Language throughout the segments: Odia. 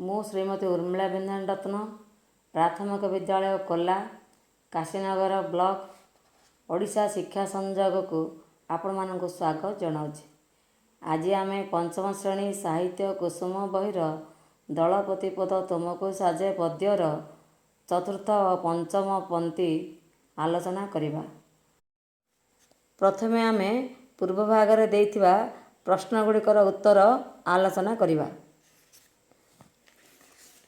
ମୁଁ ଶ୍ରୀମତୀ ଉର୍ମିଳା ବିନ୍ଧାଣି ରତ୍ନ, ପ୍ରାଥମିକ ବିଦ୍ୟାଳୟ କୋଲା, କାଶୀନଗର ବ୍ଲକ, ଓଡ଼ିଶା ଶିକ୍ଷା ସଂଯୋଗକୁ ଆପଣମାନଙ୍କୁ ସ୍ୱାଗତ ଜଣାଉଛି। ଆଜି ଆମେ ପଞ୍ଚମ ଶ୍ରେଣୀ ସାହିତ୍ୟ କୁସୁମ ବହିର ଦଳପତି ପଦ ତୁମକୁ ସାଜେ ପଦ୍ୟର ଚତୁର୍ଥ ଓ ପଞ୍ଚମ ପଂକ୍ତି ଆଲୋଚନା କରିବା। ପ୍ରଥମେ ଆମେ ପୂର୍ବ ଭାଗରେ ଦେଇଥିବା ପ୍ରଶ୍ନ ଗୁଡ଼ିକର ଉତ୍ତର ଆଲୋଚନା କରିବା।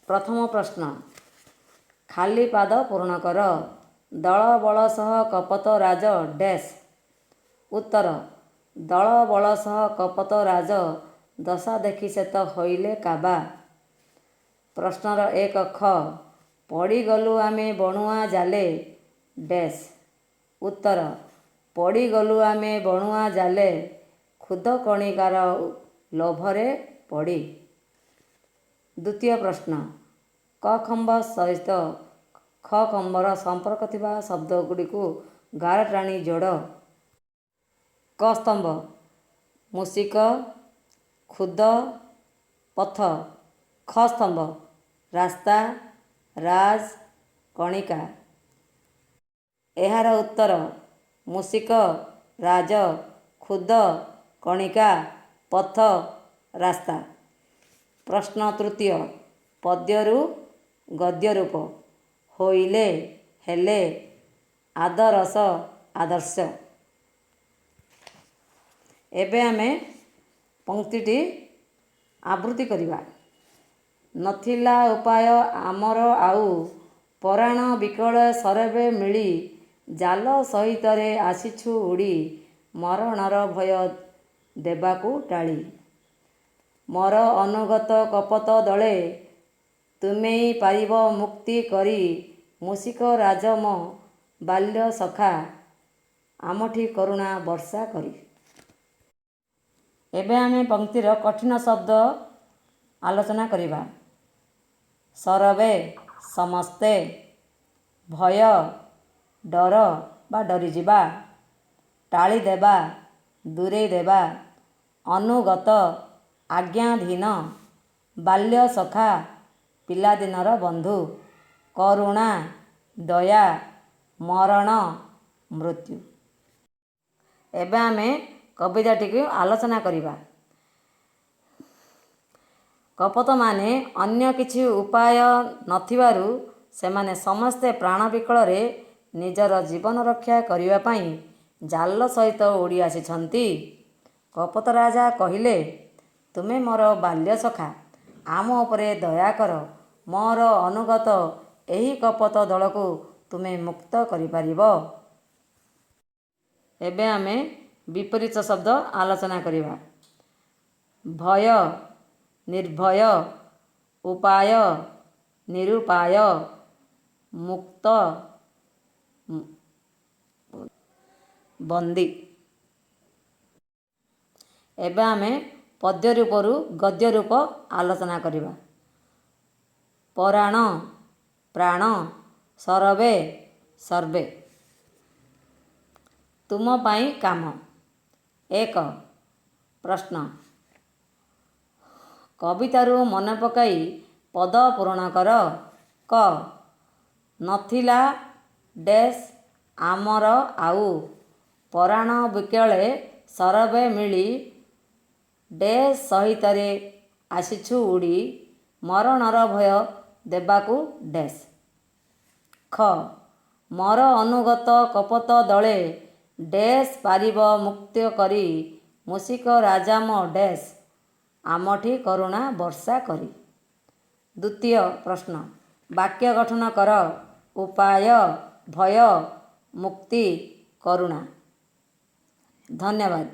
ପ୍ରଥମ ପ୍ରଶ୍ନ, ଖାଲି ପାଦ ପୂରଣ କର। ଦଳ ବଳ ସହ କପୋତ ରାଜ ଡ୍ୟାସ୍। ଉତ୍ତର, ଦଳ ବଳ ସହ କପୋତ ରାଜ ଦଶା ଦେଖି ସେ ତ ହୋଇଲେ କାବା। ପ୍ରଶ୍ନର 1 ଖ, ପଡ଼ିଗଲୁ ଆମେ ବଣୁଆ ଜାଲେ ଡ୍ୟାସ୍। ଉତ୍ତର, ପଡ଼ିଗଲୁ ଆମେ ବଣୁଆ ଜାଲେ ଖୁଦ କଣିକାର ଲୋଭରେ ପଡ଼ି। ଦ୍ୱିତୀୟ ପ୍ରଶ୍ନ, କ ଖମ୍ବ ସହିତ ଖ ଖମ୍ବର ସମ୍ପର୍କ ଥିବା ଶବ୍ଦଗୁଡ଼ିକୁ ଗାର ଟାଣି ଯୋଡ଼। କ ସ୍ତମ୍ଭ, ମୂଷିକ, ଖୁଦ, ପଥ। ଖ ସ୍ତମ୍ଭ, ରାସ୍ତା, ରାଜ, କଣିକା। ଏହାର ଉତ୍ତର, ମୂଷିକ, ରାଜ, ଖୁଦ, କଣିକା, ପଥ, ରାସ୍ତା। ପ୍ରଶ୍ନ ତୃତୀୟ, ପଦ୍ୟରୁ ଗଦ୍ୟ ରୂପ। ହୋଇଲେ, ହେଲେ, ଆଦରସ, ଆଦର୍ଶ। ଏବେ ଆମେ ପଂକ୍ତିଟି ଆବୃତ୍ତି କରିବା। ନଥିଲା ଉପାୟ ଆମର ଆଉ, ପରାଣ ବିକଳେ ସରବେ ମିଳି, ଜାଲ ସହିତରେ ଆସିଛୁ ଉଡ଼ି, ମରଣର ଭୟ ଦେବାକୁ ଟାଳି। ମୋର ଅନୁଗତ କପୋତ ଦଳେ, ତୁମେଇ ପାରିବ ମୁକ୍ତି କରି, ମୂଷିକ ରାଜ ମୋ ବାଲ୍ୟ ସଖା, ଆମଠି କରୁଣା ବର୍ଷା କରି। ଏବେ ଆମେ ପଂକ୍ତିର କଠିନ ଶବ୍ଦ ଆଲୋଚନା କରିବା। ସରବେ, ସମସ୍ତେ। ଭୟ, ଡର ବା ଡରିଯିବା। ଟାଳିଦେବା, ଦୂରେଇ ଦେବା। ଅନୁଗତ, ଆଜ୍ଞାଧୀନ। ବାଲ୍ୟ ସଖା, ପିଲାଦିନର ବନ୍ଧୁ। କରୁଣା, ଦୟା। ମରଣ, ମୃତ୍ୟୁ। ଏବେ ଆମେ କବିତାଟିକୁ ଆଲୋଚନା କରିବା। କପୋତମାନେ ଅନ୍ୟ କିଛି ଉପାୟ ନଥିବାରୁ ସେମାନେ ସମସ୍ତେ ପ୍ରାଣ ବିକଳରେ ନିଜର ଜୀବନ ରକ୍ଷା କରିବା ପାଇଁ ଜାଲ ସହିତ ଉଡ଼ି ଆସିଛନ୍ତି। କପୋତ ରାଜା କହିଲେ, ତୁମେ ମୋର ବାଲ୍ୟ ସଖା, ଆମ ଉପରେ ଦୟା କର। ମୋର ଅନୁଗତ ଏହି କପୋତ ଦଳକୁ ତୁମେ ମୁକ୍ତ କରିପାରିବ। ଏବେ ଆମେ ବିପରୀତ ଶବ୍ଦ ଆଲୋଚନା କରିବା। ଭୟ, ନିର୍ଭୟ। ଉପାୟ, ନିରୁପାୟ। ମୁକ୍ତ, ବନ୍ଦୀ। ଏବେ ଆମେ ପଦ୍ୟ ରୂପରୁ ଗଦ୍ୟ ରୂପ ଆଲୋଚନା କରିବା। ପରାଣ, ପ୍ରାଣ। ସରବେ, ସର୍ବେ। ତୁମ ପାଇଁ କାମ। 1 ପ୍ରଶ୍ନ, କବିତାରୁ ମନେ ପକାଇ ପଦ ପୂରଣ କର। କ, ନଥିଲା ଡ୍ୟାସ୍ ଆମର ଆଉ, ପରାଣ ବିକଳେ ସରବେ ମିଳି, ଡ୍ୟାସ୍ ସହିତରେ ଆସିଛୁ ଉଡ଼ି, ମରଣର ଭୟ ଦେବାକୁ ଡ୍ୟାସ୍। ଖ, ମୋର ଅନୁଗତ କପୋତ ଦଳେ, ଡ୍ୟାସ୍ ପାରିବ ମୁକ୍ତ କରି, ମୂଷିକ ରାଜା ମୋ ଡ୍ୟାସ୍, ଆମଠି କରୁଣା ବର୍ଷା କରି। ଦ୍ୱିତୀୟ ପ୍ରଶ୍ନ, ବାକ୍ୟ ଗଠନ କର। ଉପାୟ, ଭୟ, ମୁକ୍ତି, କରୁଣା। ଧନ୍ୟବାଦ।